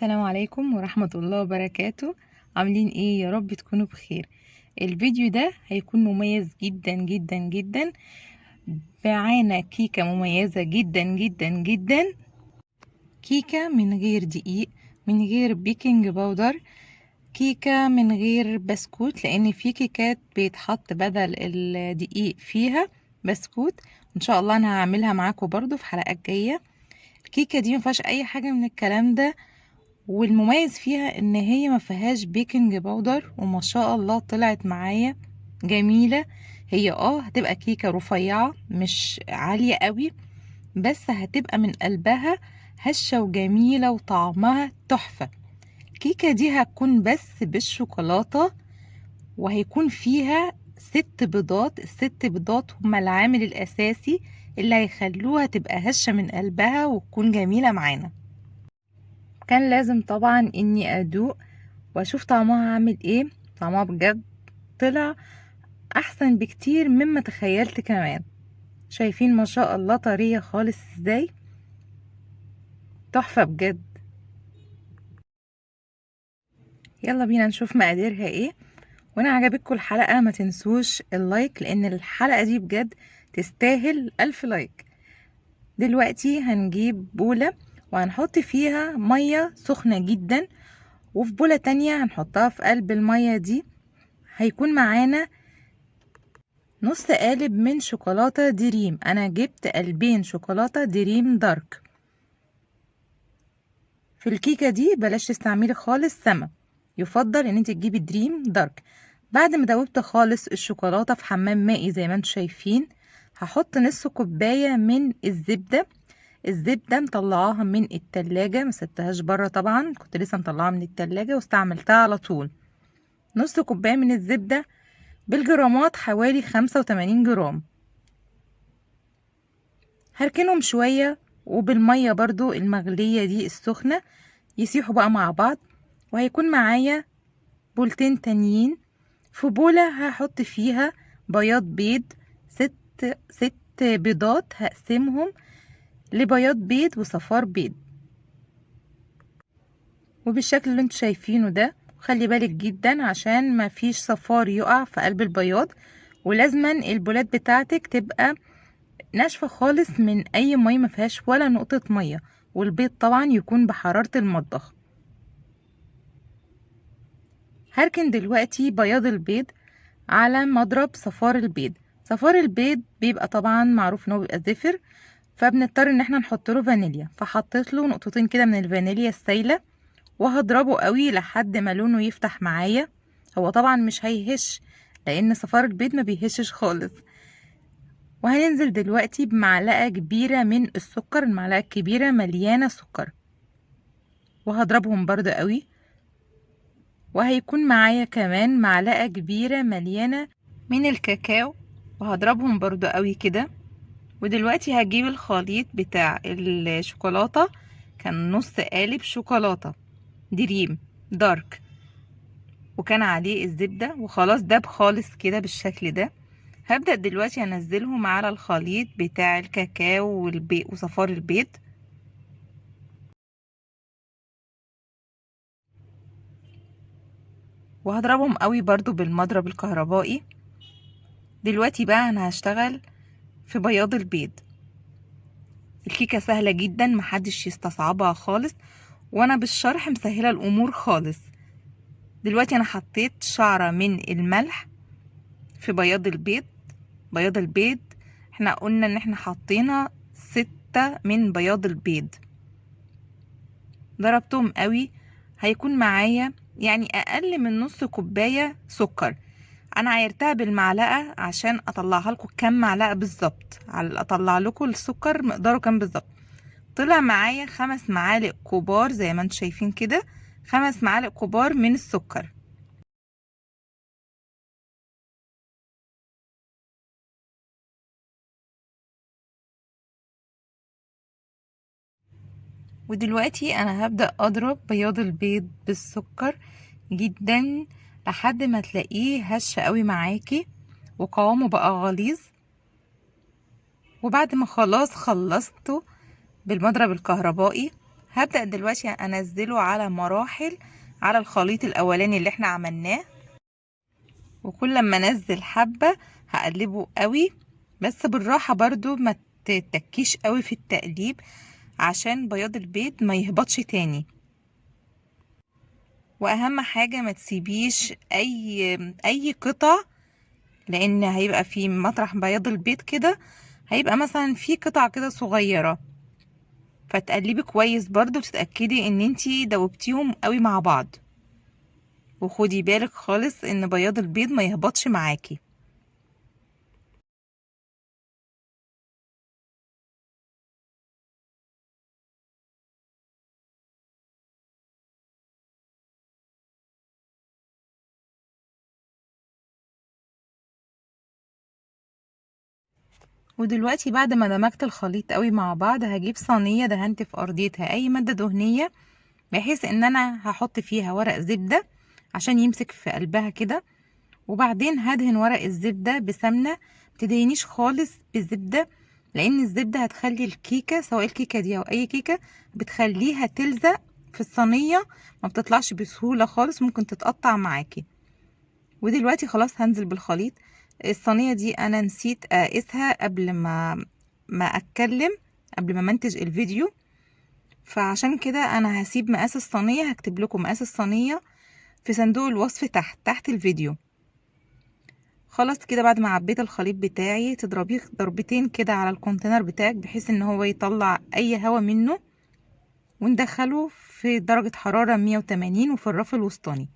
السلام عليكم ورحمة الله وبركاته. عاملين ايه؟ يا رب تكونوا بخير. الفيديو ده هيكون مميز جدا جدا جدا، معانا كيكة مميزة جدا جدا جدا، كيكة من غير دقيق، من غير baking powder، كيكة من غير بسكوت، لان في كيكات بيتحط بدل الدقيق فيها بسكوت. ان شاء الله انا هعملها معاكم برضو في حلقات جاية. الكيكة دي ما فيهاش اي حاجة من الكلام ده، والمميز فيها ان هي ما فيهاش baking powder، وما شاء الله طلعت معايا جميلة. هي هتبقى كيكة رفيعة مش عالية قوي، بس هتبقى من قلبها هشة وجميلة وطعمها تحفة. الكيكة دي هتكون بس بالشوكولاتة، وهيكون فيها 6 بيضات. الست بيضات هما العامل الأساسي اللي هيخلوها تبقى هشة من قلبها وتكون جميلة معانا. كان لازم طبعا اني ادوق واشوف طعمها عامل ايه. طعمها بجد طلع احسن بكتير مما تخيلت كمان. شايفين ما شاء الله طرية خالص ازاي، تحفة بجد. يلا بينا نشوف مقاديرها ايه. وانا عجبتكم الحلقة ما تنسوش ال like، لان الحلقة دي بجد تستاهل 1000 like. دلوقتي هنجيب بولة وهنحط فيها مية سخنة جدا، وفي بولة تانية هنحطها في قلب المية دي هيكون معانا نص قالب من شوكولاتة دريم. انا جبت قلبين شوكولاتة دريم دارك. في الكيكة دي بلاش تستعملي خالص سما، يفضل ان انت تجيبي دريم دارك. بعد ما دوبت خالص الشوكولاتة في حمام مائي زي ما انتم شايفين، هحط نص كوباية من الزبدة. الزبدة مطلعاها من التلاجة، ما سبتهاش بره طبعا، كنت لسه مطلعاها من التلاجة واستعملتها على طول. نص كوباية من الزبدة بالجرامات حوالي 85 جرام. هركنهم شوية، وبالمية برضو المغلية دي السخنة يسيحوا بقى مع بعض. وهيكون معايا بولتين تانيين. في بولة هحط فيها بياض بيض، 6 بيضات هقسمهم لبياض بيض وصفار بيض، وبالشكل اللي انتوا شايفينه ده. خلي بالك جدا عشان ما فيش صفار يقع في قلب البياض، ولازما البولات بتاعتك تبقى ناشفة خالص من اي مية، ما فيهاش ولا نقطة مية، والبيض طبعا يكون بحرارة المطبخ. هركن دلوقتي بياض البيض على مضرب صفار البيض. صفار البيض بيبقى طبعا معروف ان هو بيبقى زفر، فبنضطر ان احنا نحط له فانيليا، فحطيت له نقطتين كده من الفانيليا السايله، وهضربه قوي لحد ما لونه يفتح معايا. هو طبعا مش هيهش لان صفار البيض ما بيهشش خالص. وهننزل دلوقتي بمعلقه كبيره من السكر، المعلقه الكبيره مليانه سكر، وهضربهم برضو قوي. وهيكون معايا كمان معلقه كبيره مليانه من الكاكاو، وهضربهم برضو قوي كده. ودلوقتي هجيب الخليط بتاع الشوكولاتة، كان نص قالب شوكولاتة دريم دارك، وكان عليه الزبدة، وخلاص داب خالص كده بالشكل ده. هبدأ دلوقتي انزلهم على الخليط بتاع الكاكاو والبيض وصفار البيض. وهضربهم قوي برضو بالمضرب الكهربائي. دلوقتي بقى انا هشتغل في بياض البيض. الكيكة سهلة جدا، محدش يستصعبها خالص، وانا بالشرح مسهلة الامور خالص. دلوقتي انا حطيت شعرة من الملح في بياض البيض. بياض البيض احنا قلنا ان احنا حطينا 6 من بياض البيض، ضربتهم قوي. هيكون معايا اقل من نص كوباية سكر. انا عايرتها بالمعلقة عشان اطلعها لكم كام معلقة بالظبط، على اطلع لكم السكر مقداره كام بالظبط. طلع معايا 5 معالق كبار زي ما انتم شايفين كده، 5 معالق كبار من السكر. ودلوقتي انا هبدأ اضرب بياض البيض بالسكر جدا لحد ما تلاقيه هش قوي معاكي وقوامه بقى غليظ. وبعد ما خلاص خلصته بالمضرب الكهربائي هبدأ دلوقتي انزله على مراحل على الخليط الاولاني اللي احنا عملناه، وكل ما انزل حبة هقلبه قوي، بس بالراحة برضو ما تتكيش قوي في التقليب عشان بياض البيض ما يهبطش تاني. واهم حاجة ما تسيبيش اي قطع، لان هيبقى في مطرح بياض البيض كده هيبقى مثلا في قطع كده صغيرة، فتقلبي كويس برضو وتتأكدي ان انتي دوبتيهم قوي مع بعض. وخدي بالك خالص ان بياض البيض ما يهبطش معاكي. ودلوقتي بعد ما دمجت الخليط قوي مع بعض هجيب صينية دهنت في ارضيتها اي مادة دهنية، بحيث ان انا هحط فيها ورق زبدة عشان يمسك في قلبها كده. وبعدين هدهن ورق الزبدة بسمنة، متدهنيش خالص بالزبدة لان الزبدة هتخلي الكيكة سواء الكيكة دي او اي كيكة بتخليها تلزق في الصينية، ما بتطلعش بسهولة خالص، ممكن تتقطع معاكي. ودلوقتي خلاص هنزل بالخليط. الصينية دي انا نسيت اقيسها قبل ما اتكلم، قبل ما منتج الفيديو، فعشان كده انا هسيب مقاس الصينية، هكتب لكم مقاس الصينية في صندوق الوصف تحت الفيديو. خلاص كده بعد ما عبيت الخليط بتاعي تضربيه ضربتين كده على ال container بتاعك بحيث ان هو يطلع اي هوا منه، وندخله في درجة حرارة 180 وفي الرف الوسطاني.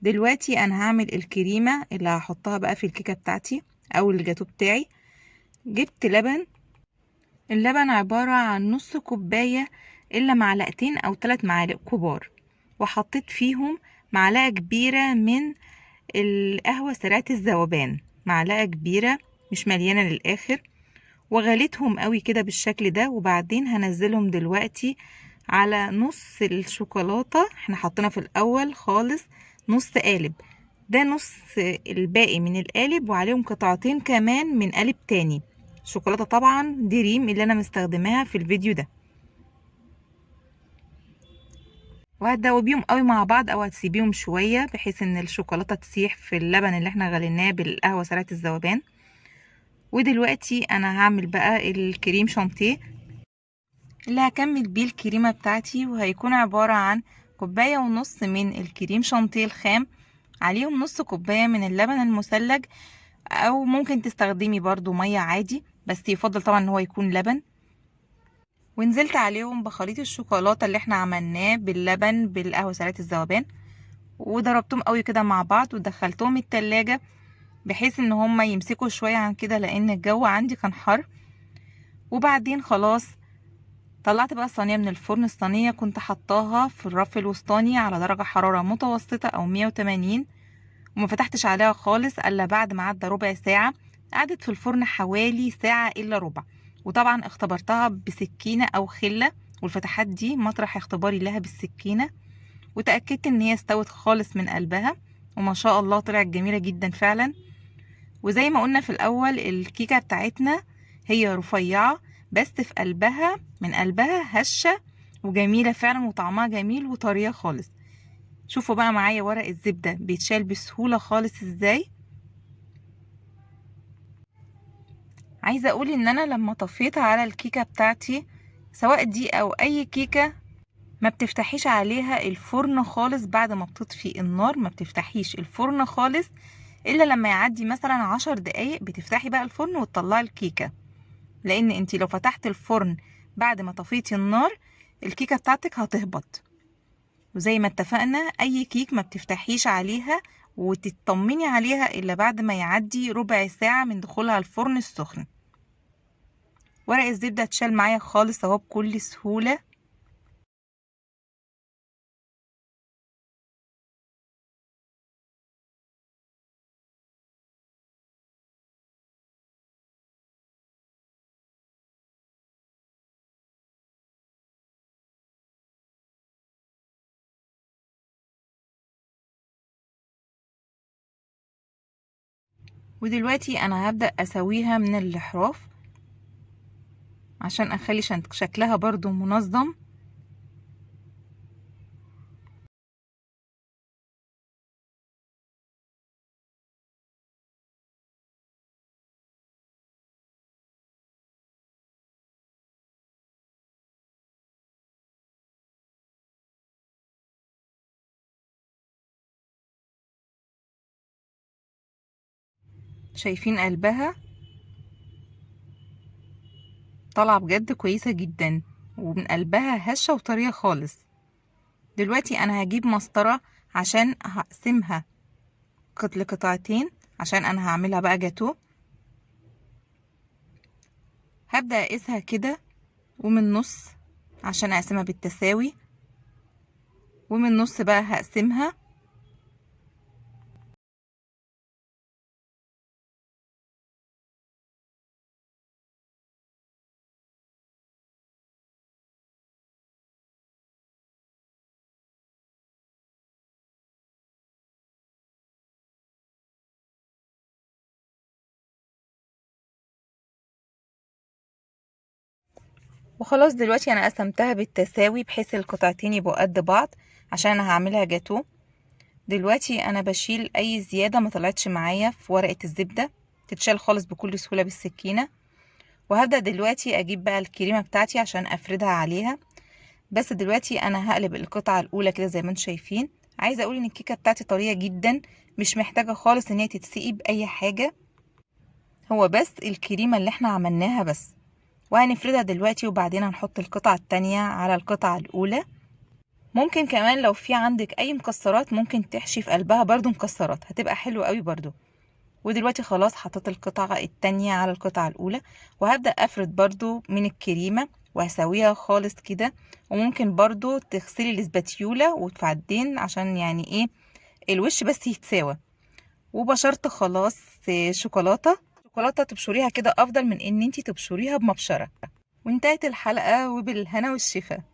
دلوقتي انا هعمل الكريمة اللي هحطها بقى في الكيكة بتاعتي او الجاتو بتاعي. جبت لبن، اللبن عبارة عن نص كوباية الا معلقتين او 3 معالق كبار، وحطيت فيهم معلقة كبيرة من القهوة سريعة الذوبان، معلقة كبيرة مش مليانة للآخر، وغليتهم قوي كده بالشكل ده. وبعدين هنزلهم دلوقتي على نص الشوكولاتة، احنا حطينا في الأول خالص نص قالب، ده نص الباقي من القالب، وعليهم قطعتين كمان من قالب تاني. الشوكولاتة طبعا دي ريم اللي انا مستخدماها في الفيديو ده. وهتدوبيهم قوي مع بعض او هتسيبيهم شوية بحيث ان الشوكولاتة تسيح في اللبن اللي احنا غليناه بالقهوة سريعة الذوبان. ودلوقتي انا هعمل بقى الكريم شانتيه اللي هكمل بيه الكريمة بتاعتي، وهيكون عبارة عن كوباية ونص من الكريم شانتيه الخام، عليهم نص كوباية من اللبن المثلج، او ممكن تستخدمي برضو مية عادي، بس يفضل طبعا ان هو يكون لبن. ونزلت عليهم بخليط الشوكولاتة اللي احنا عملناه باللبن بالقهوة سريعة الذوبان، وضربتهم قوي كده مع بعض ودخلتهم التلاجة بحيث ان هما يمسكوا شوية عن كده لان الجو عندي كان حر. وبعدين خلاص طلعت بقى الصينية من الفرن. الصينية كنت حطاها في الرف الوسطاني على درجة حرارة متوسطة او 180، وما فتحتش عليها خالص الا بعد ما عدى ربع ساعة. قعدت في الفرن حوالي ساعة الا ربع، وطبعا اختبرتها بسكينة او خلة، والفتحات دي مطرح اختباري لها بالسكينة، وتأكدت ان هي استوت خالص من قلبها، وما شاء الله طلعت جميلة جدا فعلا. وزي ما قلنا في الاول الكيكة بتاعتنا هي رفيعة بس في قلبها من قلبها هشة وجميلة فعلا، وطعمها جميل وطرية خالص. شوفوا بقى معايا ورق الزبدة بيتشال بسهولة خالص ازاي. عايزة اقول ان انا لما طفيت على الكيكة بتاعتي سواء دي او اي كيكة ما بتفتحيش عليها الفرن خالص، بعد ما بتطفي النار ما بتفتحيش الفرن خالص الا لما يعدي مثلا 10 دقايق بتفتحي بقى الفرن وتطلعي الكيكة، لان انتي لو فتحت الفرن بعد ما طفيتي النار الكيكة بتاعتك هتهبط. وزي ما اتفقنا اي كيك ما بتفتحيش عليها وتطمني عليها الا بعد ما يعدي ربع ساعة من دخولها الفرن السخن. ورق الزبدة اتشال معايا خالص اهو بكل سهولة. ودلوقتي انا هبدأ اسويها من الاحراف عشان اخلي شكلها برضو منظم. شايفين قلبها طالعة بجد كويسة جدا، ومن قلبها هشة وطرية خالص. دلوقتي انا هجيب مسطرة عشان هقسمها لقطعتين، عشان انا هعملها بقى جاتو. هبدأ اقيسها كده ومن النص عشان اقسمها بالتساوي، ومن النص بقى هقسمها. وخلاص دلوقتي انا قسمتها بالتساوي بحيث القطعتين يبقوا قد بعض، عشان انا هعملها جاتو. دلوقتي انا بشيل اي زيادة ما طلعتش معايا في ورقة الزبدة، تتشال خالص بكل سهولة بالسكينة. وهبدأ دلوقتي اجيب بقى الكريمة بتاعتي عشان افردها عليها. بس دلوقتي انا هقلب القطعة الاولى كده زي ما انتم شايفين. عايزة اقول ان الكيكة بتاعتي طرية جدا، مش محتاجة خالص ان هي تتسقي باي حاجة، هو بس الكريمة اللي احنا عملناها بس. وهنفردها دلوقتي، وبعدين هنحط القطعة التانية على القطعة الأولى. ممكن كمان لو في عندك أي مكسرات ممكن تحشي في قلبها برضو مكسرات، هتبقى حلوة قوي برضو. ودلوقتي خلاص حطيت القطعة التانية على القطعة الأولى، وهبدأ أفرد برضو من الكريمة وهسويها خالص كده. وممكن برضو تغسلي الاسباتيولا وتفعدين عشان الوش بس يتساوى. وبشرت خلاص شوكولاتة، شوكولاتة تبشريها كده أفضل من إن انتي تبشريها بمبشرة. وانتهت الحلقة، وبالهنا والشفا.